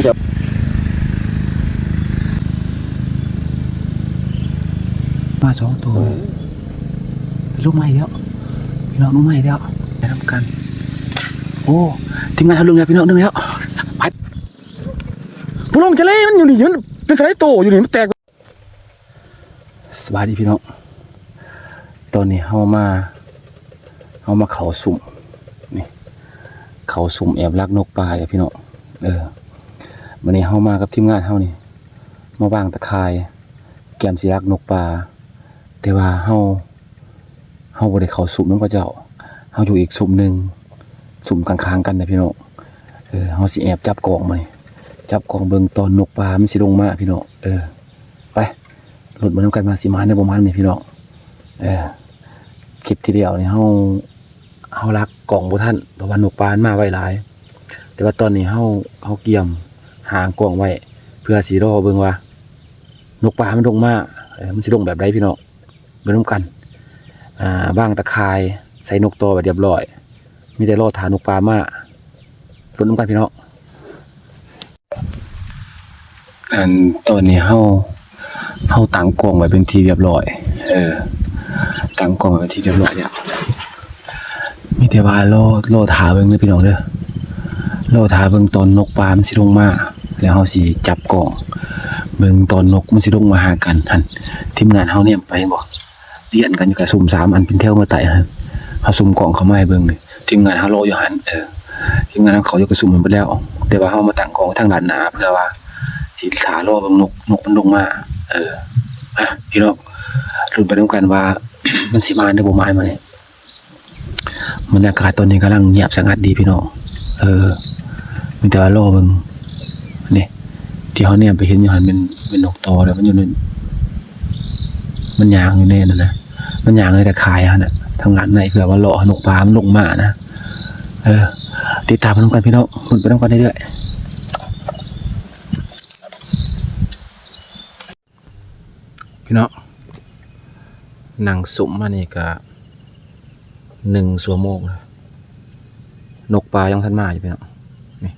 ມາສອງໂຕ ລົງມາອີກແລ້ວ ພີ່ນ້ອງ ລົງມາອີກແລ້ວ ໄປນຳກັນ. ໂອ້ ທີມງານເຮົາລົງແລ້ວ ພີ່ນ້ອງ ລົງແລ້ວ ໄປ. ຜູ້ລົງທະເລ ມັນຢູ່ນີ້ ມັນເປັນທະເລໂຕຢູ່ນີ້ ມັນແຕກ. ສະບາຍດີພີ່ນ້ອງ ຕອນນີ້ເຮົາມາ ເຮົາມາເຂົ້າຊຸ່ມ ນີ້ ເຂົ້າຊຸ່ມແອບລັກນົກປ່າຢູ່ພີ່ນ້ອງ. ເອີ ມື້ນີ້ເຮົາມາກັບທີມງານເຮົານີ້ ມາວາງຕາຂ່າຍ ກຽມຊິລັກນົກປ່າ ແຕ່ວ່າເຮົາ ເຮົາບໍ່ໄດ້ເຂົ້າຊຸ່ມນຳເຂົາເຈົ້າ ເຮົາຢູ່ອີກຊຸ່ມໜຶ່ງ ຊຸ່ມຂ້າງໆກັນນະພີ່ນ້ອງ. ເອີ ເຮົາຊິແອບຈັບກ້ອງມື້ນີ້ ຈັບກ້ອງເບິ່ງຕອນນົກປ່າມັນຊິລົງມາພີ່ນ້ອງ. ເອີ ໄປ ລຸ້ນໄປນຳກັນວ່າຊິມານຫຼືບໍ່ມານນີ້ພີ່ນ້ອງ. ເອີ ຄລິບທີ່ແລ້ວນີ້ເຮົາ ເຮົາລັກກ້ອງບໍ່ທັນ ເພາະວ່ານົກປ່າມັນມາໄວຫຼາຍ ແຕ່ວ່າຕອນນີ້ເຮົາ ເຮົາກຽມຫາກ້ອງໄວ້ ເພື່ອຊິລໍເບິ່ງວ່ານົກປ່າມັນລົງມາ ເອີ ມັນຊິລົງແບບໃດພີ່ນ້ອງ. ເບິ່ງນຳກັນ ອ່າ ວາງຕາຂ່າຍ ໃສ່ນົກຕໍ່ໄວ້ຮຽບຮ້ອຍ ມີແຕ່ລໍຖ້ານົກປ່າມາ ລຸ້ນນຳກັນພີ່ນ້ອງ. ອັນ ຕອນນີ້ເຮົາ ເຮົາຕັ້ງກ້ອງໄວ້ເປັນທີ່ຮຽບຮ້ອຍ ເອີ ຕັ້ງກ້ອງໄວ້ເປັນທີ່ຮຽບຮ້ອຍແລ້ວ ມີແຕ່ວ່າລໍ ລໍຖ້າເບິ່ງເດີພີ່ນ້ອງເດີ ລໍຖ້າເບິ່ງຕອນນົກປ່າມັນຊິລົງມາ ແລ້ວເຮົາຊິຈັບກ້ອງເບິ່ງຕອນນົກມັນຊິລົງມາຫາກັນຫັ້ນ. ທີມງານເຮົາແນມໄປເຫັນບໍ່ ລຽນກັນຢູ່ກະຊຸ່ມສາມອັນເປັນແຖວມາໃຕ້ຫັ້ນ ເຮົາຊຸ່ມກ້ອງເຂົ້າມາໃຫ້ເບິ່ງນີ້ ທີມງານເຮົາລໍຢູ່ຫັ້ນ. ເອີ ທີມງານເຮົາເຂົ້າຢູ່ກະຊຸ່ມຫັ້ນເບິດແລ້ວ ແຕ່ວ່າເຮົາມາຕັ້ງກ້ອງທາງດ້ານໜ້າ ເພື່ອວ່າຊິຖ້າລໍເບິ່ງນົກ ນົກມັນລົງມາ. ເອີ ອະ ພີ່ນ້ອງ ລຸ້ນໄປນຳກັນວ່າ ມັນຊິມາຫຼືບໍ່ມາມື້ນີ້. ບັນຍາກາດຕອນນີ້ກຳລັງງຽບສະຫງັດດີພີ່ນ້ອງ ເອີ ມີແຕ່ວ່າລໍເບິ່ງ ນີ້ ທີ່ເຮົາແນມໄປເຫັນຢູ່ຫັ້ນແມ່ນ ແມ່ນນົກຕໍ່ ແລ້ວມັນຢູ່ໃນ ມັນຍ່າງຢູ່ໃນນັ້ນນະ ມັນຍ່າງໃນຕາຂ່າຍຫັ້ນນະ ທາງດ້ານໃນ ເພື່ອວ່າລໍໃຫ້ນົກປ່າມັນລົງມານະ. ເອີ ຕິດຕາມໄປນຳກັນພີ່ນ້ອງ ເບິ່ງໄປນຳກັນເລື້ອຍໆ. ພີ່ນ້ອງ ນັ່ງຊຸ່ມມານີ້ກະໜຶ່ງຊົ່ວໂມງ ນົກປ່າຍັງທັນມາຢູ່ພີ່ນ້ອງ. ນີ້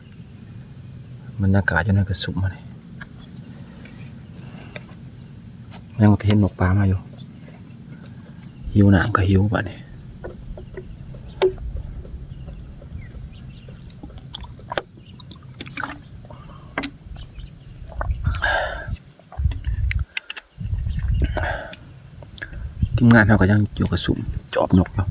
ບັນຍາກາດຢູ່ໃນກະຊຸ່ມມານີ້ ຍັງບໍ່ເຫັນນົກປ່າມາຢູ່ ຫິວນ້ຳກະຫິວບາດນີ້. ທີມງານເຮົາກະຍັງຢູ່ກະຊຸ່ມຈອບນົກຢູ່.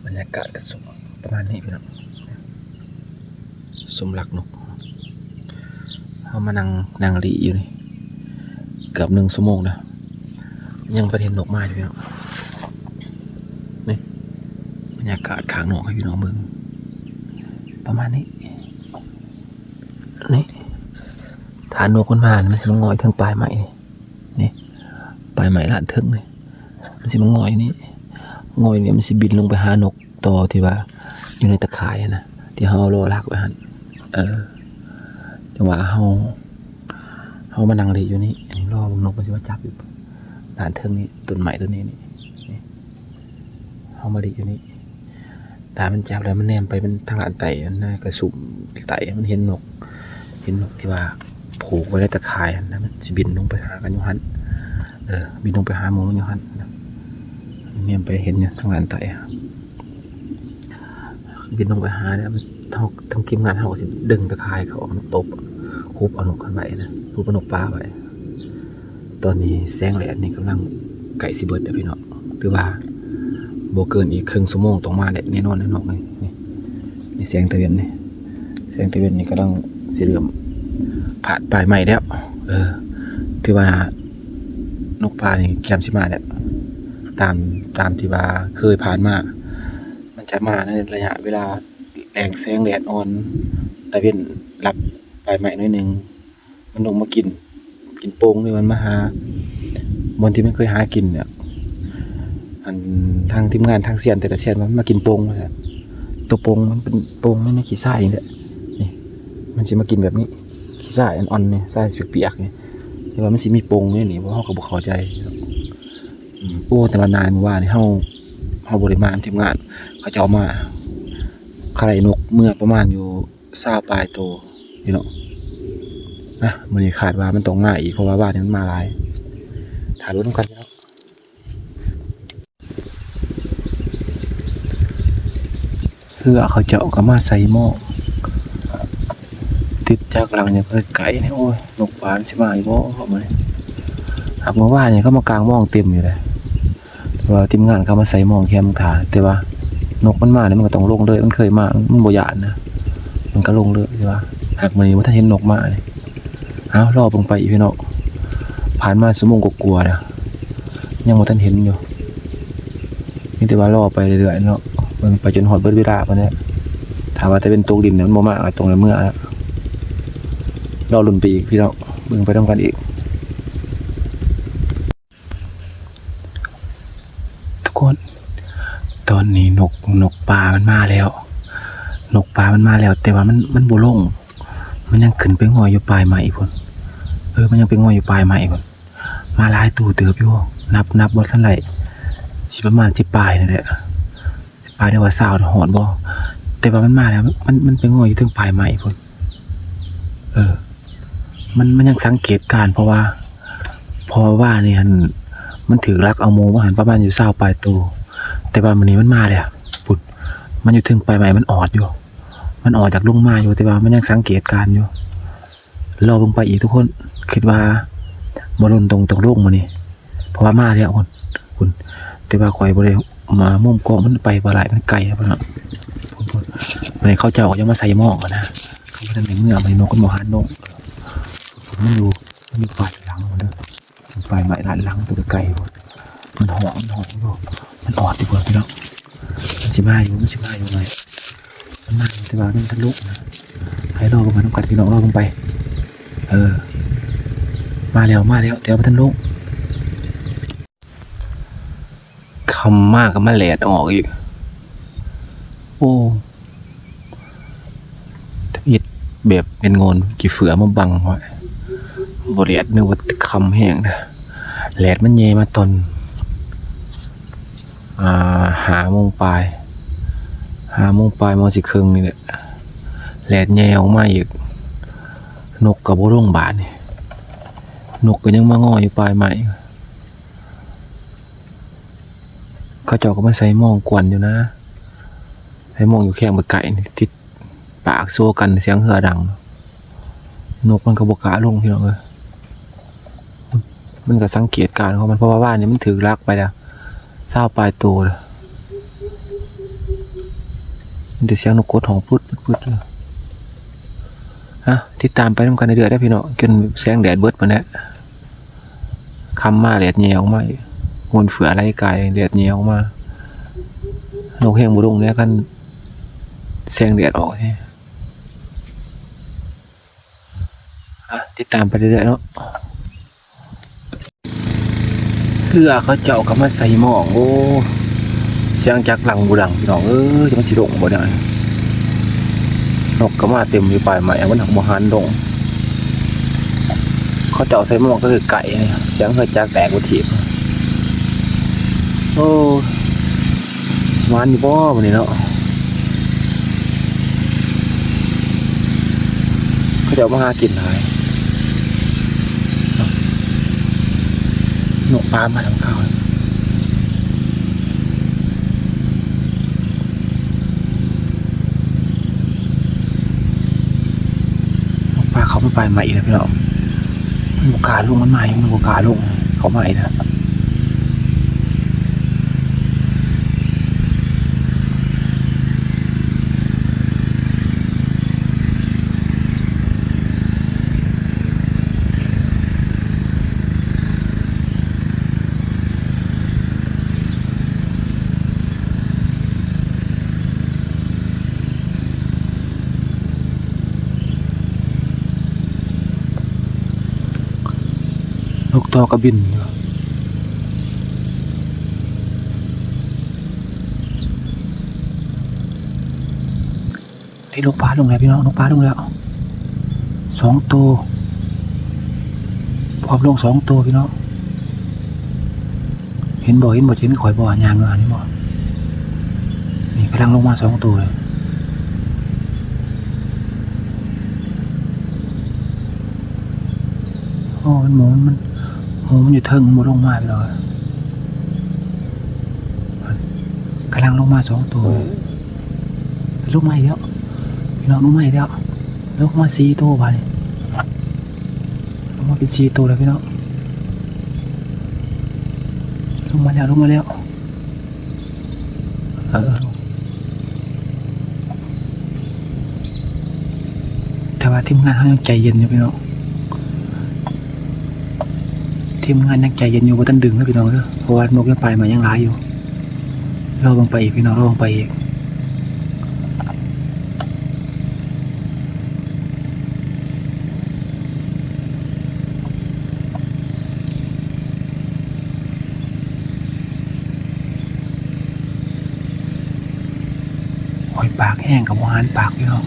ບັນຍາກາດກະຊຸ່ມປະມານນີ້ພີ່ນ້ອງ ຊຸ່ມລັກນົກ. ເຮົາມານັ່ງ ນັ່ງຫຼີ່ຢູ່ນີ້ເກືອບໜຶ່ງຊົ່ວໂມງແລ້ວ ຍັງບໍ່ເຫັນນົກມາຢູ່ພີ່ນ້ອງ. ນີ້ ບັນຍາກາດຂ້າງນອກໃຫ້ພີ່ນ້ອງເບິ່ງ ປະມານນີ້ ນີ້ ຖ້ານົກມັນມາ ມັນຊິມາງອຍເທິງປາຍໄມ້ນີ້ ນີ້ ປາຍໄມ້ລານເທິງນີ້ ມັນຊິມາງອຍນີ້ ງອຍນີ້ມັນຊິບິນລົງໄປຫານົກຕໍ່ທີ່ວ່າຢູ່ໃນຕາຂ່າຍຫັ້ນນະ ທີ່ເຮົາເອົາລໍ້ລາກໄວ້ຫັ້ນ. ເອີ ຈັ່ງວ່າເຮົາ ເຮົາມານັ່ງຫຼີ່ຢູ່ນີ້ ລໍເບິ່ງນົກມັນຊິມາຈັບຢູ່ດ້ານເທິງນີ້ ຕົ້ນໄມ້ຕົ້ນນີ້ນີ້ ນີ້ ເຮົາມາຫຼີ່ຢູ່ນີ້ ຖ້າມັນຈັບແລ້ວມັນແນມໄປ ມັນທາງດ້ານໃຕ້ຫັ້ນນະ ກະຊຸ່ມໃຕ້ ມັນເຫັນນົກ ເຫັນນົກທີ່ວ່າຜູກໄວ້ໃນຕາຂ່າຍຫັ້ນນະ ມັນຊິບິນລົງໄປຫາກັນຢູ່ຫັ້ນ. ເອີ ບິນລົງໄປຫາໝູ່ມັນຢູ່ຫັ້ນນະ ແນມໄປເຫັນຢູ່ທາງດ້ານໃຕ້ ບິນລົງໄປຫາແລ້ວ ເຮົາ ທາງທີມງານເຮົາກະຊິດຶງຕາຂ່າຍເຂົາເອົາຕົບ ຫຸບເອົານົກຫັ້ນໄວ້ນະ ຫຸບເອົານົກປ່າໄວ້. ຕອນນີ້ແສງແດດນີ້ກຳລັງໃກ້ຊິເບິດແລ້ວພີ່ນ້ອງ ຖືວ່າບໍ່ເກີນອີກເຄິ່ງຊົ່ວໂມງຕ້ອງມາແລ້ວແນ່ນອນແນ່ນອນເລີຍ. ນີ້ ນີ້ແສງຕາເວັນນີ້ ແສງຕາເວັນນີ້ກຳລັງຊິເລີ່ມພາດປາຍໄມ້ແລ້ວ. ເອີ ຖືວ່ານົກປ່ານີ້ກຽມຊິມາແລ້ວ ຕາມ ຕາມທີ່ວ່າເຄີຍຜ່ານມາ ມັນຈະມາໃນໄລຍະເວລາແລງແສງແດດອ່ອນ ຕາເວັນລັບປາຍໄມ້ໜ້ອຍໜຶ່ງ ມັນລົງມາກິນ ກິນໂປ່ງ ຫຼືມັນມາຫາ ບ່ອນທີ່ມັນເຄີຍຫາກິນເນຍ. ອັນ ທາງທີມງານ ທາງຊຽນແຕ່ລະຊຽນວ່າມັນມາກິນໂປ່ງວ່າຊັ້ນ ໂຕໂປ່ງມັນເປັນໂປ່ງໃນຂີ້ຊາຍນີ້ແຫຼະ ນີ້ ມັນຊິມາກິນແບບນີ້ ຂີ້ຊາຍອ່ອນໆນີ້ ຊາຍປຽກໆນີ້ ແຕ່ວ່າມັນຊິມີໂປ່ງໃນນີ້ ເຮົາກະບໍ່ເຂົ້າໃຈ. ອືມ ໂອ້ ແຕ່ວ່ານາຍມື້ວານນີ້ເຮົາ ເຮົາບໍ່ໄດ້ມານຳທີມງານ ເຂົາເຈົ້າມາ ຂ້າໄດ້ນົກເມືອປະມານຢູ່ຊາວປາຍໂຕພີ່ນ້ອງ. ນະ ມື້ນີ້ຄາດວ່າມັນຕ້ອງມາອີກ ເພາະວ່າວານນີ້ມັນມາຫຼາຍ. ຖ້າລຸ້ນນຳກັນເນາະ. ເຮືອເຂົາເຈົ້າກໍມາໃສ່ໝອກ ຕິດຈາກຫຼັງນີ້ໄກໆນີ້. ໂອ້ຍ ນົກປ່າມັນຊິມາຢູ່ບໍ່ມື້ນີ້? ຫາກເມື່ອວານນີ້ເຂົາມາກາງມອງເຕັມຢູ່ເດ້ ແຕ່ວ່າທີມງານເຂົາມາໃສ່ໝອກແຄມຖ້າ ແຕ່ວ່ານົກມັນມານີ້ມັນກໍຕ້ອງລົງເລີຍ. ມັນເຄີຍມາ ມັນບໍ່ຢ້ານນະ ມັນກໍລົງເລີຍ. ແຕ່ວ່າຫາກມື້ນີ້ບໍ່ທັນເຫັນນົກມາເລີຍ. ເອົາ ລໍເບິ່ງໄປອີກພີ່ນ້ອງ. ຜ່ານມາຊົ່ວໂມງກວ່າໆແລ້ວ ຍັງບໍ່ທັນເຫັນຢູ່. ມີແຕ່ວ່າລໍໄປເລື້ອຍໆເນາະ ເບິ່ງໄປຈົນຮອດເບິດເວລາພຸ້ນແຫຼະ. ຖ້າວ່າຕາເວັນຕົກດິນນີ້ມັນບໍ່ມາ ກໍຕ້ອງໄດ້ເມືອແລ້ວ. ລໍລຸ້ນໄປອີກພີ່ນ້ອງ ເບິ່ງໄປນຳກັນອີກ. ທຸກຄົນ ຕອນນີ້ນົກ ນົກປ່າມັນມາແລ້ວ ນົກປ່າມັນມາແລ້ວ ແຕ່ວ່າມັນ ມັນບໍ່ລົງ ມັນຍັງຂຶ້ນໄປງອຍຢູ່ປາຍໄມ້ພຸ້ນ. ເອີ ມັນຍັງໄປງອຍຢູ່ປາຍໄມ້ພຸ້ນ. ມາຫຼາຍໂຕເຕີບຢູ່ ນັບ ນັບບໍ່ທັນໄດ້ ຊິປະມານສິບປາຍນີ້ແຫຼະ ສິບປາຍ ຫຼືວ່າຊາວ ຮອດບໍ່? ແຕ່ວ່າມັນມາແລ້ວ ມັນ ມັນໄປງອຍຢູ່ເທິງປາຍໄມ້ພຸ້ນ. ເອີ ມັນ ມັນຍັງສັງເກດການ ເພາະວ່າ ເພາະວ່າວານນີ້ຫັ້ນ ມັນຖືກລັກເອົາໝູມາຫັ້ນປະມານຢູ່ຊາວປາຍໂຕ ແຕ່ວ່າມື້ນີ້ມັນມາແລ້ວພຸ້ນ. ມັນຢູ່ເທິງປາຍໄມ້ ມັນອອດຢູ່ ມັນອອດຈາກລົງມາຢູ່ ແຕ່ວ່າມັນຍັງສັງເກດການຢູ່. ລໍເບິ່ງໄປອີກທຸກຄົນ ຄິດວ່າບໍ່ດົນຕ້ອງ ຕ້ອງລົງມື້ນີ້ ເພາະວ່າມາແລ້ວພຸ້ນ ພຸ້ນ. ແຕ່ວ່າຂ້ອຍບໍ່ໄດ້ມາມຸມກ້ອງ ມັນໄປບໍ່ຫຼາຍ ມັນໄກພຸ້ນເນາະ ພຸ້ນໆ. ມື້ນີ້ເຂົາເຈົ້າກໍຍັງມາໃສ່ໝອກນະ ເຂົາບໍ່ທັນໄດ້ເມືອ ມື້ນີ້ນົກມັນບໍ່ຫັນລົງ. ມັນຢູ່ ມັນຢູ່ປາຍຫຼັງພຸ້ນເດີ ປາຍໄມ້ດ້ານຫຼັງ ຕົວໄກໆພຸ້ນ. ມັນຮ້ອງ ມັນຮ້ອງຢູ່ ມັນອອດຢູ່ພຸ້ນພີ່ນ້ອງ. ມັນຊິມາຢູ່ ມັນຊິມາຢູ່ໄງ ມັນມາຢູ່ ແຕ່ວ່າມັນບໍ່ທັນລົງນະ. ໃຫ້ລໍເບິ່ງໄປນຳກັນພີ່ນ້ອງ ລໍເບິ່ງໄປ. ເອີ ມາແລ້ວ ມາແລ້ວ ແຕ່ວ່າບໍ່ທັນລົງ. ຄ່ຳມາກໍມາແດດອອກອີກ. ໂອ້ ເຮັດແບບແມ່ນໂງ່ນຂີ້ເຝື້ອມາບັງໄວ້ ບໍ່ແດດ ນຶກວ່າຄ່ຳແຮງເດີ. ແດດມັນແຍ່ມາຕອນ ອ່າ ຫ້າໂມງປາຍ ຫ້າໂມງປາຍ ມາຊິເຄິ່ງນີ້ແຫຼະ ແດດແຍ່ອອກມາອີກ. ນົກກໍບໍ່ລົງບາດນີ້ ນົກກໍຍັງມາງອຢູ່ປາຍໄມ້. ເຂົາເຈົ້າກໍມາໃສ່ມອງກວນຢູ່ນະ ໃສ່ມອງຢູ່ແຄມໄກໆນີ້ ຕິດປາກໂຊກັນ ສຽງເຮືອດັງ. ນົກມັນກໍບໍ່ກ້າລົງພີ່ນ້ອງເອີຍ ມັນກໍສັງເກດການຂອງມັນ ເພາະວ່າວານນີ້ມັນຖືກລັກໄປແລ້ວຊາວປາຍໂຕແລ້ວ. ມີແຕ່ສຽງນົກກົດຮ້ອງປຶດໆໆ ເອີ ຕິດຕາມໄປນຳກັນເລື້ອຍໆເດີພີ່ນ້ອງ ຈົນແສງແດດເບິດພຸ້ນແຫຼະ. ຄ່ຳມາແດດແຍ່ອອກມາອີກ ໂງ່ນເຝື້ອໄຫຼກາຍ ແດດແຍ່ອອກມາ. ນົກແຮງບໍ່ລົງແດ່ ຄັນແສງແດດອອກແທ້. ອ່ະ ຕິດຕາມໄປເລື້ອຍໆເນາະ. ເຮືອເຂົາເຈົ້າກໍມາໃສ່ໝອກ ໂອ້ ສຽງຈັກດັງບໍ່ດັງພີ່ນ້ອງເອີຍ ມັນຊິລົງບໍ່ນີ້? ນົກກໍມາເຕັມຢູ່ປາຍໄມ້ ມັນຫາກບໍ່ຫັນລົງ. ເຂົາເຈົ້າໃສ່ໝອກກໍຄືໄກ່ ສຽງເຮືອຈັກແຕກບໍ່ຖີບ. ໂອ້ ຊິໝານຢູ່ບໍ່ມື້ນີ້ເນາະ? ເຂົາເຈົ້າມາຫາກິນຫຼາຍ. ນົກປ່າມາທາງເຂົາ. ນົກປ່າເຂົ້າໄປປາຍໄມ້ອີກແລ້ວພີ່ນ້ອງ. ມັນບໍ່ກ້າລົງ ມັນມາຢູ່ ມັນບໍ່ກ້າລົງ ເຂົ້າມາອີກແລ້ວ. ນົກຕໍ່ກໍບິນຢູ່. ເຮີ້ຍ ນົກປ່າລົງແລ້ວພີ່ນ້ອງ ນົກປ່າລົງແລ້ວ ສອງໂຕ ພວບລົງສອງໂຕພີ່ນ້ອງ. ເຫັນບໍ່ ເຫັນບໍ່ ເຫັນຂ້ອຍບໍ່ ຍ່າງມາ ເຫັນບໍ່? ນີ້ ກຳລັງລົງມາສອງໂຕເລີຍ. ໂອ້ ມັນໝູ ມັນ ໝູມັນຢູ່ເທິງ ມັນບໍ່ລົງມາພີ່ນ້ອງ. ກຳລັງລົງມາສອງໂຕເລີຍ. ລົງມາອີກແລ້ວ ພີ່ນ້ອງ ລົງມາອີກແລ້ວ. ລົງມາສີ່ໂຕບາດນີ້ ລົງມາເປັນສີ່ໂຕແລ້ວພີ່ນ້ອງ. ລົງມາແລ້ວ ລົງມາແລ້ວ. ເອີ ແຕ່ວ່າທີມງານເຮົາຍັງໃຈເຢັນຢູ່ພີ່ນ້ອງ. ທີມງານຍັງໃຈເຢັນຢູ່ ບໍ່ທັນດຶງເດີພີ່ນ້ອງເດີ ເພາະວ່ານົກຍັງປ່າຍໄມ້ຍັງຫຼາຍຢູ່. ລໍເບິ່ງໄປອີກພີ່ນ້ອງ ລໍເບິ່ງໄປອີກ. ໂອ້ຍ ປາກແຮງກໍບໍ່ຫັນປາກພີ່ນ້ອງ.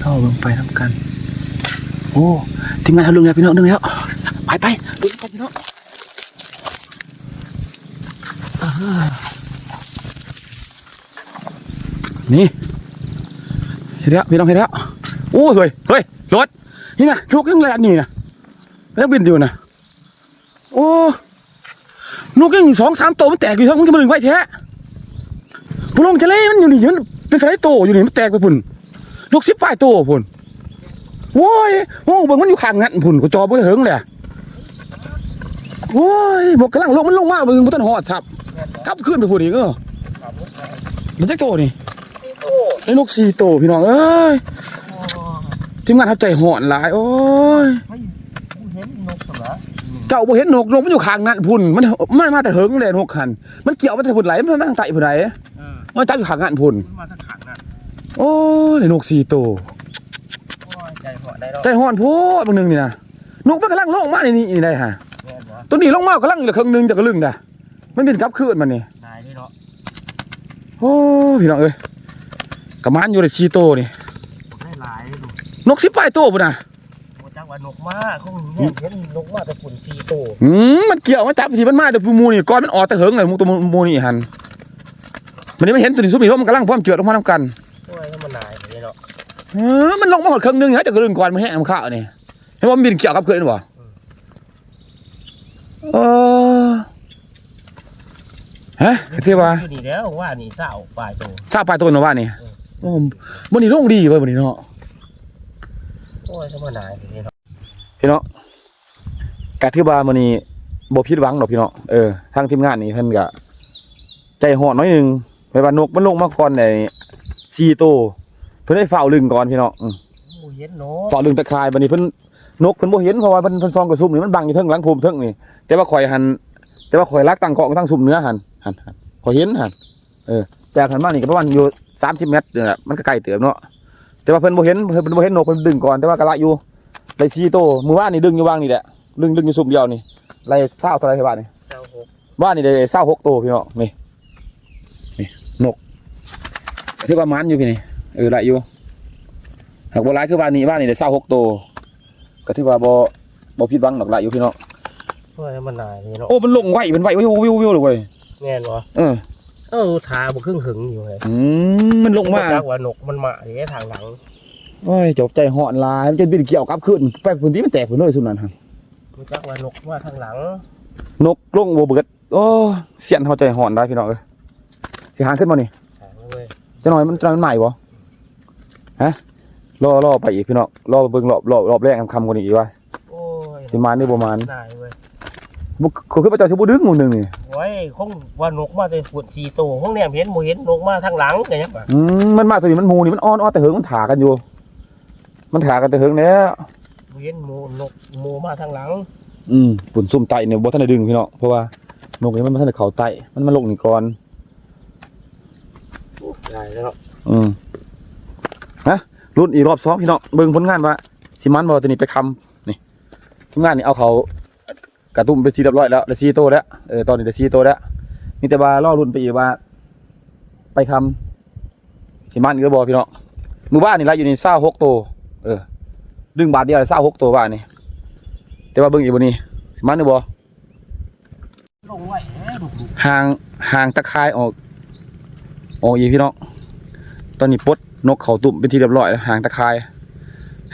ລໍເບິ່ງໄປນຳກັນ. ໂອ້ ທີມງານເຮົາລຶ້ງແລ້ວພີ່ນ້ອງ ດຶງແລ້ວ. ໄປໆ ເບິ່ງນຳກັນພີ່ນ້ອງ. ນີ້ ເຫັນແລ້ວພີ່ນ້ອງ ເຫັນແລ້ວ. ໂອ້ຍ ເຮີ້ຍ ເຮີ້ຍ ລົດ ນີ້ນະ ນົກຍັງແລ່ນຢູ່ນີ້ນະ ຍັງບິນຢູ່ນະ. ໂອ້ ນົກຍັງສອງສາມໂຕ ມັນແຕກຢູ່ເທິງ ມັນກໍມາດຶງໄວແທ້. ຜູ້ລົງທະເລມັນຢູ່ນີ້ ມັນເປັນເທົ່າໃດໂຕຢູ່ນີ້ ມັນແຕກໄປພຸ້ນ ຫົກສິບປາຍໂຕພຸ້ນ. ໂອ້ຍ ໂອ້ ເບິ່ງມັນຢູ່ຂ້າງນັ້ນພຸ້ນ ກໍຈອບບໍ່ເຖິງແຫຼະ. ໂອ້ຍ ນົກກຳລັງລົງ ມັນລົງມາເບິ່ງ ບໍ່ທັນຮອດຊ້ຳ ກັບຄືນໄປພຸ້ນອີກ. ເອີ ມັນຈັກໂຕນີ້? ສີ່ໂຕ ໄດ້ນົກສີ່ໂຕພີ່ນ້ອງເອີຍ. ໂອ້ ທີມງານເຮົາໃຈຮ້ອນຫຼາຍ ໂອ້ຍ. ເຮົາບໍ່ເຫັນນົກຊັ້ນຫວາ? ເຈົ້າບໍ່ເຫັນນົກ ນົກມັນຢູ່ຂ້າງນັ້ນພຸ້ນ ມັນ ມັນມາແຕ່ເຫິງແລ້ວນົກຫັ້ນ ມັນກ່ຽວມາແຕ່ພຸ້ນໄຫຼ ມັນມາທາງໃຕ້ພຸ້ນໄຫຼ. ເອີ ມາຈັບຢູ່ຂ້າງນັ້ນພຸ້ນ ມັນມາທາງຂ້າງນັ້ນ. ໂອ້ຍ ໄດ້ນົກສີ່ໂຕ. ໂອ້ຍ ໃຈຮ້ອນໄດ໋ເນາະ ໃຈຮ້ອນໂພດ ບາງໜຶ່ງນີ້ນະ ນົກມັນກຳລັງລົງມາໃນນີ້ໄດ໋ຫາ. ແມ່ນບໍ່? ໂຕນີ້ລົງມາກຳລັງເຄິ່ງໜຶ່ງ ຈະກະລຶ້ງດາ ມັນບິນກັບຄືນມານີ້ ຫຼາຍເດ້ເນາະ. ໂອ້ ພີ່ນ້ອງເອີຍ ກະໝານຢູ່ໄດ້ສີ່ໂຕນີ້ ໄດ້ຫຼາຍເດ້. ນົກສິບປາຍໂຕພຸ້ນນະ. ບໍ່ຈັກວ່ານົກມາ ຄົງເຫັນນົກມາແຕ່ພຸ້ນສີ່ໂຕ. ອືມ ມັນກ່ຽວມາຈັບທີ່ ມັນມາແຕ່ຜູ້ໝູ່ນີ້ ກ່ອນມັນອອກແຕ່ເຫິງແລ້ວ ໝູ່ໂຕໝູ່ນີ້ຫັ້ນ. ບັດນີ້ມັນເຫັນໂຕນີ້ ຊຸມນີ້ ມັນກຳລັງພ້ອມເຈື່ອນລົງມານຳກັນ. ໂອ້ຍ ທຳມະດາເດ້ເນາະ. ເອີ ມັນລົງມາຮອດເຄິ່ງໜຶ່ງ ຫາ ຈະກະລຶ້ງກ່ອນ ມັນແຮງມັນຂາວນີ້ ເຫັນບໍ່ ມັນບິນກ່ຽວກັບຄືນເຫັນບໍ່? ເອີ ຮະ ຄືວ່າຢູ່ນີ້ແລ້ວ ວ່ານີ້ຊາວປາຍໂຕ ຊາວປາຍໂຕເນາະວ່ານີ້. ເອີ ໂອ້ ມື້ນີ້ລົງດີເວີ້ຍມື້ນີ້ເນາະ. ໂອ້ຍ ທຳມະດາເດ້ເນາະ ພີ່ນ້ອງ. ກະຖືວ່າມື້ນີ້ບໍ່ຜິດຫວັງດອກພີ່ນ້ອງ. ເອີ ທາງທີມງານນີ້ເພິ່ນກະໃຈຮ້ອນໜ້ອຍໜຶ່ງ ແບບວ່ານົກມັນລົງມາກ່ອນໄດ້ສີ່ໂຕ ເພິ່ນໄດ້ຟ້າວດຶງກ່ອນພີ່ນ້ອງ. ອືມ ບໍ່ເຫັນນົກ ຟ້າວດຶງຕາຂ່າຍ ບັດນີ້ເພິ່ນ ນົກເພິ່ນບໍ່ເຫັນ ເພາະວ່າເພິ່ນ ເພິ່ນສ່ອງກະຊຸມນີ້ ມັນບັງຢູ່ເທິງຫຼັງພູມເທິງນີ້ ແຕ່ວ່າຂ້ອຍຫັ້ນ ແຕ່ວ່າຂ້ອຍລັກຕັ້ງກ້ອງທາງຊຸມເໜືອຫັ້ນ ຫັ້ນ ຫັ້ນ ຂ້ອຍເຫັນຫັ້ນ. ເອີ ແຕ່ຄັນມານີ້ກໍປະມານຢູ່ສາມສິບແມັດນີ້ແຫຼະ ມັນກໍໄກເຕີບເນາະ. ແຕ່ວ່າເພິ່ນບໍ່ເຫັນ ເພິ່ນ ເພິ່ນບໍ່ເຫັນນົກ ເພິ່ນດຶງກ່ອນ ແຕ່ວ່າກໍໄລ່ຢູ່ ໄລ່ສີ່ໂຕ. ມື້ວານນີ້ດຶງຢູ່ຫວ່າງນີ້ແຫຼະ ດຶງ ດຶງຢູ່ຊຸມດຽວນີ້ ໄລ່ຊາວເທົ່າໃດວະນີ້? ຊາວຫົກ ວານນີ້ໄດ້ຊາວຫົກໂຕພີ່ນ້ອງ. ນີ້ ນີ້ນົກ ຖືວ່າໝານຢູ່ພີ່ນີ້. ເອີ ໄດ້ຢູ່ ຫາກບໍ່ຫຼາຍຄືວານນີ້ ວານນີ້ໄດ້ຊາວຫົກໂຕ ກໍຖືວ່າບໍ່ ບໍ່ຜິດຫວັງດອກ ໄດ້ຢູ່ພີ່ນ້ອງ. ໂອ້ຍ ມັນຫຼາຍເນາະ. ໂອ້ ມັນລົງໄວ ມັນໄວ ວິວໆໆເລີຍເວີ້ຍ. ແມ່ນບໍ່? ເອີ ເອີ ຖ້າບັກເຫິງໆຢູ່ເວີ້ຍ. ອືມ ມັນລົງມາ ບໍ່ຈັກວ່ານົກມັນມາເດ້ທາງຫຼັງ. ໂອ້ຍ ເຈົ້າໃຈຮ້ອນຫຼາຍ ມັນຈະບິນກ່ຽວກັບຄືນໄປພື້ນທີ່ ມັນແຕກພຸ້ນເລີຍຊຸມນັ້ນຫັ້ນ. ບໍ່ຈັກວ່ານົກມາທາງຫຼັງ ນົກລົງບໍ່ເບິດ. ໂອ້ ຊຽນເຮົາໃຈຮ້ອນຫຼາຍພີ່ນ້ອງເອີຍ. ຊິຫາງຂຶ້ນບໍ່ນີ້? ຫາງເລີຍ ຈັກໜ້ອຍມັນ ຈັກໜ້ອຍມັນໃໝ່ບໍ່? ຮະ ລໍ ລໍໄປອີກພີ່ນ້ອງ ລໍເບິ່ງຮອບ ຮອບ ຮອບແລງຄ່ຳໆກວ່ານີ້ອີກວ່າ ໂອ້ຍ ຊິມານຫຼືບໍ່ມານ. ໄດ້ເວີ້ຍ ບໍ່ ຂ້ອຍຄິດວ່າເຈົ້າຊິບໍ່ດຶງມື້ໜຶ່ງນີ້. ໂອ້ຍ ຄົງວ່ານົກມາແຕ່ພຸ້ນສີ່ໂຕ ຄົງແນມເຫັນ ບໍ່ເຫັນນົກມາທາງຫຼັງ ກໍຍັງວ່າ. ອືມ ມັນມາຕົວນີ້ ມັນໝູ່ນີ້ ມັນອອນ ອອນແຕ່ເຫິງ ມັນຖ້າກັນຢູ່ ມັນຖ້າກັນແຕ່ເຫິງແລ້ວ. ບໍ່ເຫັນໝູ່ ນົກໝູ່ມາທາງຫຼັງ. ອືມ ພຸ້ນ ຊຸມໃຕ້ນີ້ບໍ່ທັນໄດ້ດຶງພີ່ນ້ອງ ເພາະວ່ານົກນີ້ມັນບໍ່ທັນໄດ້ເຂົ້າໃຕ້ ມັນມາລົງນີ້ກ່ອນ. ໂອ້ ຫຼາຍແລ້ວເນາະ. ອືມ ຮະ ລຸ້ນອີກຮອບສອງພີ່ນ້ອງ ເບິ່ງຜົນງານວ່າຊິ ຊິໝັ້ນບໍ່ ຕົວນີ້ໄປຄ່ຳນີ້. ທີມງານນີ້ເອົາເຂົ້າກະຕຸ້ມເປັນທີ່ຮຽບຮ້ອຍແລ້ວ ໄດ້ສີ່ໂຕແລ້ວ. ເອີ ຕອນນີ້ໄດ້ສີ່ໂຕແລ້ວ ມີແຕ່ວ່າລໍລຸ້ນໄປອີກວ່າໄປຄ່ຳຊິໝັ້ນອີກຫຼືບໍ່ພີ່ນ້ອງ. ມື້ວານນີ້ໄລ່ຢູ່ນີ້ຊາວຫົກໂຕ ເອີ ດຶງບາດດຽວຊາວຫົກໂຕວານນີ້ ແຕ່ວ່າເບິ່ງອີກມື້ນີ້ຊິໝັ້ນຫຼືບໍ່. ລົງໄວ້ເດ້ລູກໆ ຫາງ ຫາງຕາຂ່າຍອອກ ອອກອີກພີ່ນ້ອງ. ຕອນນີ້ປົດນົກເຂົ້າຕຸ້ມເປັນທີ່ຮຽບຮ້ອຍແລ້ວ ຫາງຕາຂ່າຍ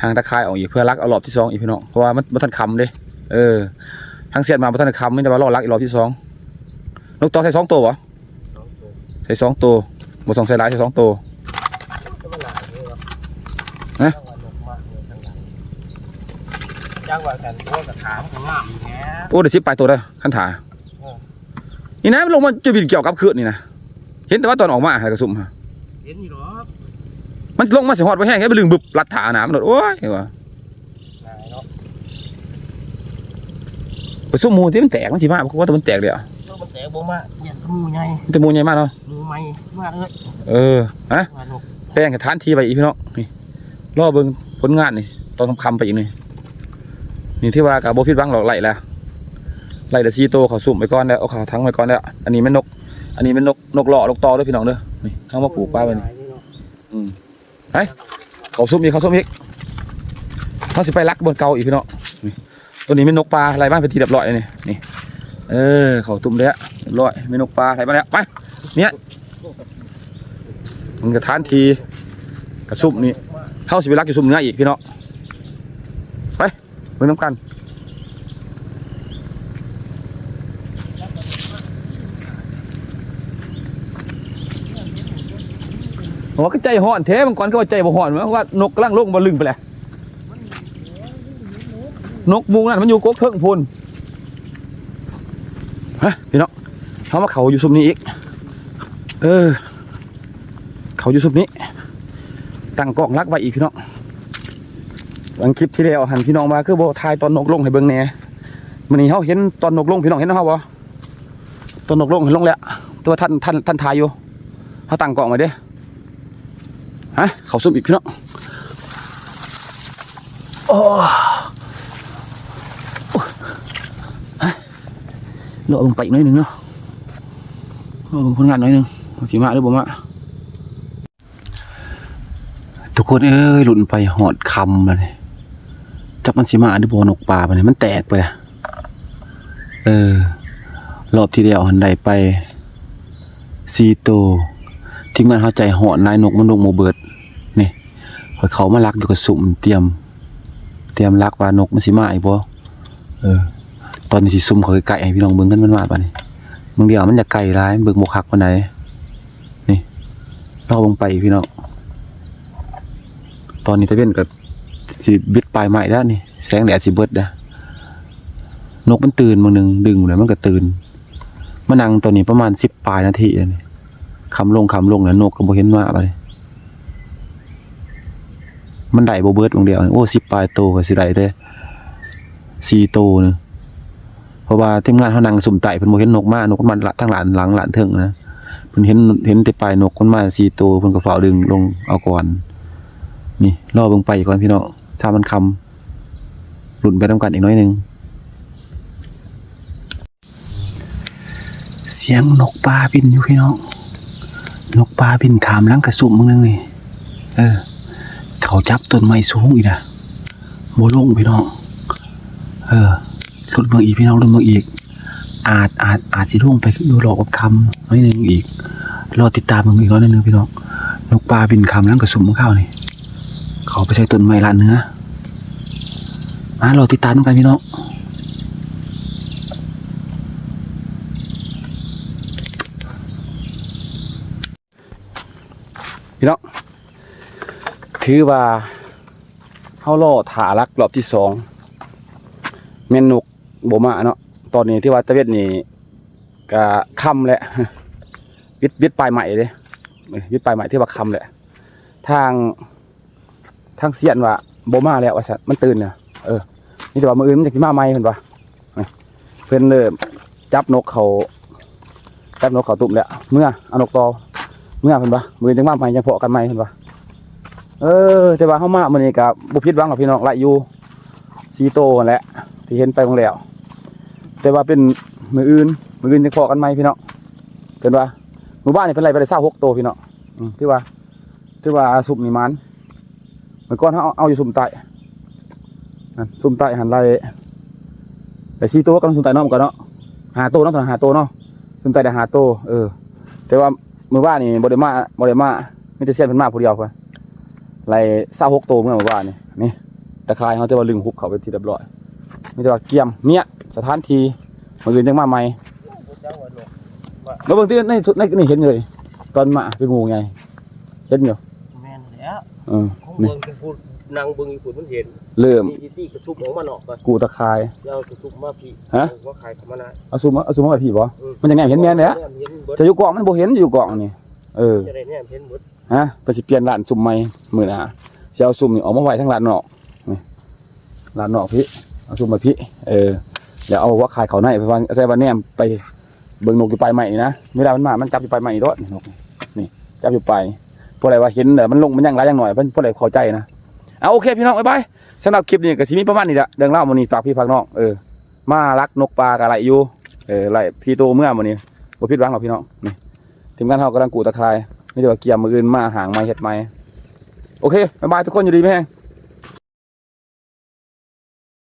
ຫາງຕາຂ່າຍອອກອີກ ເພື່ອລັກເອົາລອບທີສອງອີກພີ່ນ້ອງ ເພາະວ່າມັນບໍ່ທັນຄ່ຳເດ້. ເອີ ທາງຊຽນມາບໍ່ທັນຄ່ຳ ມີແຕ່ວ່າລໍລັກອີກລອບທີສອງ. ນົກຕໍ່ໃສ່ສອງໂຕບໍ່? ສອງໂຕ ໃສ່ສອງໂຕ ບໍ່ຕ້ອງໃສ່ຫຼາຍ ໃສ່ສອງໂຕ. ຮະ? ຈັກວ່າກັນ ໂອ້ຍ ກະຖາມັນກະງາມຢູ່ແຫຼະ. ໂອ້ ໄດ້ສິບປາຍໂຕເດີ້ ຄັນຖາ. ເອີ ນີ້ນະ ມັນລົງມາຈະບິນກ່ຽວກັບຄືນນີ້ນະ ເຫັນແຕ່ວ່າຕອນອອກມາໃຫ້ກະຊຸມ ເຫັນຢູ່ດອກ. ມັນລົງມາຊິຮອດບໍ່ແຮງ ໄປດຶງບຶບລັດຖານະ ມັນໂດດ ໂອ້ຍ ວ່າ ງ່າຍເນາະ. ໄປຊຸມໝູ່ທີ່ມັນແຕກ ມັນຊິມາບໍ່ ວ່າແຕ່ມັນແຕກເດ. ໂຕມັນແຕກບໍ່ມາ ຢ້ານແຕ່ໝູ່ໃຫຍ່ ມີແຕ່ໝູ່ໃຫຍ່ມາເນາະ ໝູ່ໃໝ່ມາເລີຍ. ເອີ ຮະ ວ່ານົກ ແປງສະຖານທີ່ໄວ້ອີກພີ່ນ້ອງ. ນີ້ລໍເບິ່ງຜົນງານນີ້ ຕອນຄ່ຳໆໄປອີກນີ້. ນີ້ຖືວ່າກະບໍ່ຜິດຫວັງດອກ ໄລ່ລະ ໄລ່ລະສີ່ໂຕ ເຂົ້າຊຸມໄວ້ກ່ອນແລ້ວ ເອົາເຂົ້າຖັງໄວ້ກ່ອນແລ້ວ. ອັນນີ້ແມ່ນນົກ ອັນນີ້ແມ່ນນົກ ນົກຫຼໍ່ ນົກຕໍ່ເດີ້ພີ່ນ້ອງເດີ້. ນີ້ເຮົາມາປູກປາໄວ້ນີ້ ອືມ ໄປ ເຂົ້າຊຸມອີກ ເຂົ້າຊຸມອີກ. ເຮົາຊິໄປລັກບ່ອນເກົ່າອີກພີ່ນ້ອງ. ນີ້ ໂຕນີ້ແມ່ນນົກປ່າ ໄລ່ມາເປັນທີ່ຮຽບຮ້ອຍແລ້ວນີ້. ນີ້ ເອີ ເຂົ້າຕຸ້ມແລ້ວ ຮຽບຮ້ອຍ ແມ່ນນົກປ່າ ໄລ່ມາແລ້ວ. ໄປ ເນຍ ມັນກະຖານທີ່ກະຊຸມນີ້ ເຮົາຊິໄປລັກຢູ່ຊຸມເໜືອອີກພີ່ນ້ອງ. ໄປ ເບິ່ງນຳກັນ. ໂອ້ ຄືໃຈຮ້ອນແທ້ ມັງກອນຄືວ່າໃຈບໍ່ຮ້ອນວະ ວ່ານົກກຳລັງລົງບໍ່ລຶ້ງໄປແຫຼະ. ນົກໝູ່ນັ້ນມັນຢູ່ກົກເທິງພຸ້ນ. ຮະ ພີ່ນ້ອງ ເຮົາມາເຂົ້າຢູ່ຊຸມນີ້ອີກ. ເອີ ເຂົ້າຢູ່ຊຸມນີ້ ຕັ້ງກ້ອງລັກໄວ້ອີກພີ່ນ້ອງ. ຫຼັງຄລິບທີ່ແລ້ວຫັ້ນ ພີ່ນ້ອງວ່າຄືບໍ່ຖ່າຍຕອນນົກລົງໃຫ້ເບິ່ງແດ່. ມື້ນີ້ເຮົາເຫັນຕອນນົກລົງ ພີ່ນ້ອງເຫັນນຳເຮົາບໍ່? ຕອນນົກລົງ ລົງແລ້ວ ແຕ່ວ່າທັນ ທັນ ທັນຖ່າຍຢູ່ ເຮົາຕັ້ງກ້ອງໄວ້ເດ້. ຮະ ເຂົ້າຊຸມອີກພີ່ນ້ອງ. ໂອ້ ຮະ ລໍເບິ່ງໄປອີກໜ້ອຍໜຶ່ງເນາະ ລໍເບິ່ງຜົນງານໜ້ອຍໜຶ່ງ ວ່າຊິມາຫຼືບໍ່ມາ. ທຸກຄົນເອີຍ ລຸ້ນໄປຮອດຄ່ຳແລ້ວນີ້ ຈັກມັນຊິມາຫຼືບໍ່ ນົກປ່າບາດນີ້ ມັນແຕກໄປ. ເອີ ຮອບທີ່ແລ້ວຫັ້ນໄດ້ໄປສີ່ໂຕ. ທີມງານເຮົາໃຈຮ້ອນຫຼາຍ ນົກມັນລົງບໍ່ເບິດ. ນີ້ ຂ້ອຍເຂົ້າມາລັກຢູ່ກະຊຸມ ຕຽມ ຕຽມລັກວ່ານົກມັນຊິມາອີກບໍ່. ເອີ ຕອນນີ້ຊິຊູມເຂົ້າໃກ້ໆໃຫ້ພີ່ນ້ອງເບິ່ງ ຄັນມັນມາບາດນີ້. ບາງດຽວມັນຢາກໃກ້ຫຼາຍ ເບິ່ງບໍ່ຄັກປານໃດ. ນີ້ ລໍເບິ່ງໄປພີ່ນ້ອງ. ຕອນນີ້ຕາເວັນກະຊິບິດປາຍໄມ້ແລ້ວນີ້ ແສງແດດຊິເບິດແລ້ວ. ນົກມັນຕື່ນ ມື້ໜຶ່ງດຶງແລ້ວມັນກະຕື່ນ. ມານັ່ງຕອນນີ້ປະມານສິບປາຍນາທີແລ້ວນີ້ ຄ່ຳລົງ ຄ່ຳລົງແລ້ວ ນົກກະບໍ່ເຫັນມາບາດນີ້. ມັນໄດ້ບໍ່ເບິດບາງດຽວ ໂອ້ ສິບປາຍໂຕກະຊິໄດ້ແຕ່ສີ່ໂຕໜຶ່ງ. ເພາະວ່າທີມງານເຮົານັ່ງຊຸມໃຕ້ ເພິ່ນບໍ່ເຫັນນົກມາ ນົກມັນມາທາງດ້ານຫຼັງ ດ້ານເທິງນະ. ເພິ່ນເຫັນ ເຫັນແຕ່ປາຍນົກມັນມາສີ່ໂຕ ເພິ່ນກະຟ້າວດຶງລົງເອົາກ່ອນ. ນີ້ ລໍເບິ່ງໄປກ່ອນພີ່ນ້ອງ ຊາວມັນຄ່ຳ ລຸ້ນໄປນຳກັນອີກໜ້ອຍໜຶ່ງ. ສຽງນົກປ່າບິນຢູ່ພີ່ນ້ອງ ນົກປ່າບິນຂ້າມຫຼັງກະຊຸມມື້ໜຶ່ງນີ້. ເອີ ເຂົາຈັບຕົ້ນໄມ້ສູງອີກນະ ບໍ່ລົງພີ່ນ້ອງ. ເອີ ລຸ້ນເບິ່ງອີກພີ່ນ້ອງ ລຸ້ນເບິ່ງອີກ ອາດ ອາດ ອາດຊິລົງໄປຢູ່ຮອບຄ່ຳໜ້ອຍໜຶ່ງອີກ. ລໍຕິດຕາມເບິ່ງອີກໜ້ອຍໜຶ່ງພີ່ນ້ອງ. ນົກປ່າບິນຂ້າມຫຼັງກະຊຸມຂອງເຂົານີ້ ເຂົາໄປໃສ່ຕົ້ນໄມ້ລາດເໜືອ. ມາລໍຕິດຕາມນຳກັນພີ່ນ້ອງ. ພີ່ນ້ອງ ຖືວ່າເຮົາລໍຖ້າຫຼັກຮອບທີສອງ ແມ່ນນົກບໍ່ມາເນາະ. ຕອນນີ້ຖືວ່າຕາເວັນນີ້ກະຄ່ຳແລ້ວ ວິດ ວິດປາຍໄມ້ເດ້ ເອີ ວິດປາຍໄມ້ ຖືວ່າຄ່ຳແລ້ວ. ທາງ ທາງຊຽນວ່າບໍ່ມາແລ້ວວ່າຊັ້ນ ມັນຕື່ນແລ້ວ. ເອີ ມີແຕ່ວ່າມື້ອື່ນມັນຈະຊິມາໃໝ່ເພິ່ນວ່າ. ເພິ່ນເລີຍຈັບນົກເຂົ້າ ຈັບນົກເຂົ້າຕຸ້ມແລ້ວ ເມືອເອົານົກຕໍ່ເມືອເພິ່ນວ່າ ມື້ອື່ນຈັ່ງມາໃໝ່ ຈັ່ງພໍ້ກັນໃໝ່ເພິ່ນວ່າ. ເອີ ແຕ່ວ່າເຮົາມາມື້ນີ້ກໍບໍ່ຜິດຫວັງດອກພີ່ນ້ອງ ໄດ້ຢູ່ສີ່ໂຕຫັ້ນແຫຼະ ທີ່ເຫັນໄປເບິ່ງແລ້ວ ແຕ່ວ່າເປັນມື້ອື່ນ ມື້ອື່ນຈັ່ງພໍ້ກັນໃໝ່ພີ່ນ້ອງ ເພິ່ນວ່າ ມື້ວານນີ້ເພິ່ນໄດ້ໄປໄດ້ຊາວຫົກໂຕພີ່ນ້ອງ ອືມ ຖືວ່າ ຖືວ່າຊຸມນີ້ໝານ ເມື່ອກ່ອນເຮົາເອົາຢູ່ຊຸມໃຕ້ ຫັ້ນ ຊຸມໃຕ້ຫັ້ນໄດ້ ໄດ້ສີ່ໂຕກັນ ຊຸມໃຕ້ເນາະ ມັນກໍເນາະ ຫ້າໂຕເນາະ ຕອນນັ້ນຫ້າໂຕເນາະ ຊຸມໃຕ້ໄດ້ຫ້າໂຕ ເອີ ແຕ່ວ່າມື້ວານນີ້ບໍ່ໄດ້ມາ ບໍ່ໄດ້ມາ ມີແຕ່ຊຽນເພິ່ນມາຜູ້ດຽວ ໄລ່ຊາວຫົກໂຕເມື່ອວານນີ້ ນີ້ ຕາຂ່າຍເຮົາ ແຕ່ວ່າລຶ້ງຮຸບເຂົ້າເປັນທີ່ຮຽບຮ້ອຍ ມີແຕ່ວ່າກຽມເມຍ ສະຖານທີ່ ມື້ອື່ນຈັ່ງມາໃໝ່ ມາເບິ່ງຕິ ໃນ ໃນ ໃນ ນີ້ເຫັນຢູ່ ຕອນມາເປັນງູໃຫຍ່ ເຫັນຢູ່ ແມ່ນແລ້ວ ເອີ ຂອງເບິ່ງເປັນຜູ້ນັ່ງເບິ່ງຢູ່ພຸ້ນ ມັນເຫັນ ເລີ່ມ ນີ້ ທີ່ກະຊຸບອອກມານອກ ກູ້ຕາຂ່າຍ ຊິເອົາກະຊຸບມາພີ້ ຮະ ເອົາຫົວຂ່າຍເຂົ້າມານະ ເອົາຊຸມມາ ເອົາຊຸມມາໄວ້ພີ້ບໍ? ເອີ ມັນຈັ່ງແນມເຫັນແມ່ນແຫຼະ ແນມເຫັນເບິດ ເຈົ້າຢູ່ກ້ອງມັນບໍ່ເຫັນ ຢູ່ກ້ອງນີ້ ເອີ ຈະໄດ້ແນມເຫັນເບິດ ຮະ ເພິ່ນຊິປ່ຽນຮ້ານຊຸມໃໝ່ມື້ໜ້າ ຊິເອົາຊຸມນີ້ອອກມາໄວ້ທາງດ້ານນອກ ນີ້ ດ້ານນອກພີ້ ເອົາຊຸມໄວ້ພີ້ ເອີ ແລ້ວເອົາຫົວຂ່າຍເຂົ້າໃນ ເພາະວ່າ ໃສ່ວ່າແນມໄປເບິ່ງນົກຢູ່ປາຍໄມ້ນີ້ນະ ເວລາມັນມາ ມັນຈັບຢູ່ປາຍໄມ້ນີ້ໂລດ ນົກນີ້ ຈັບຢູ່ປາຍ ຜູ້ໃດວ່າເຫັນແລ້ວມັນລົງ ມັນຍັງຫຼາຍຍັງໜ້ອຍ ເພິ່ນ ຜູ້ໃດເຂົ້າໃຈນະ ເອົາ ໂອເຄ ພີ່ນ້ອງ ບາຍບາຍ ສຳລັບຄລິບນີ້ກໍຊິມີປະມານນີ້ແຫຼະ ເລື່ອງລາວມື້ນີ້ ຝາກພີ່ຝາກນ້ອງ ເອີ ມາລັກນົກປ່າກໍໄດ້ຢູ່ ເອີ ໄດ້ສີ່ໂຕເມືອມື້ນີ້ ບໍ່ຜິດຫວັງດອກພີ່ນ້ອງ ນີ້ ທີມງານເຮົາກຳລັງກູ້ຕາຂ່າຍ ມີແຕ່ວ່າກຽມ ມື້ອື່ນມາຫ້າງໃໝ່ເຮັດໃໝ່ ໂອເຄ ບາຍບາຍ ທຸກຄົນ ຢູ່ດີມີແຮງ.